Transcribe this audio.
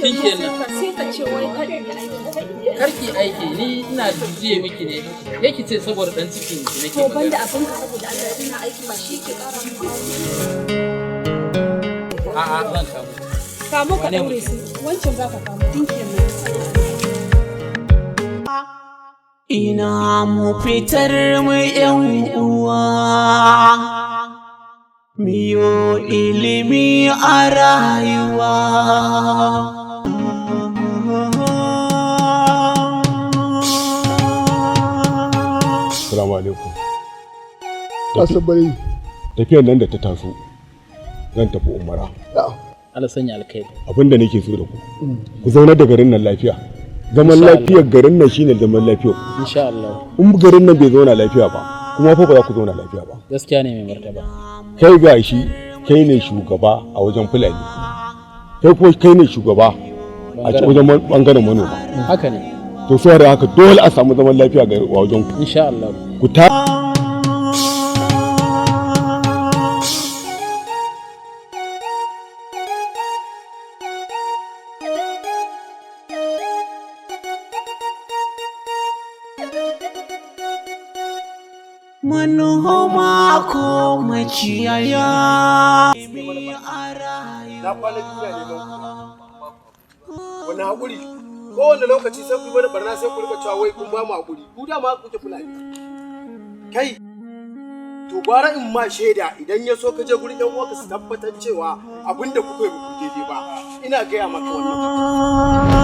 Tinkiyar nan. Sai ka ce wai kar in yi aiki, kar in yi aiki. Karki aiki, ni ina jiye miki ne. Yake ce saboda dan cikin ki nake To banda magana. abin ka, saboda Allah ina aiki ba shi ke ƙara min. A'a, zan kamo. Kamo ka Wane ɗaure mutum? su. Wancan za ka kamo, tinkiyar nan. Ina mu fitar mu ‘yan uwa, miyo ilimi a rayuwa. Assalamu alaikum. Asabari. Tafiyar nan da ta taso, zan tafi umara. Allah sanya alkhairi. Abin da nake so da ku, ku zaunar da garin nan lafiya. Zaman Insha Allah. lafiyar garin nan shine zaman lafiyar ku. Insha Allah. In garin nan bai zauna lafiya ba, kuma fa ba za ku zauna lafiya ba. Gaskiya ne, mai martaba. Kai ga shi, kai ne shugaba a wajen Fulani. Kai kuma kai ne shugaba a wajen bangaren manoma. Haka ne. To so da haka dole a samu zaman lafiya ga wajen ku. Insha Allah. Ku ta Manoma ko makiyaya. Na kwana biyu na neman ku. Wani haƙuri? Kowane lokaci sai ku yi mana barna, sai ku rika cewa wai kun ba mu haƙuri. Ku dama kuke Fulani. Kai, to gwara in ma shaida, idan ya so ka je gurin 'yan uwanka su tabbatar cewa abinda kuka yi ba ku daidai ba. Ina gaya maka wannan.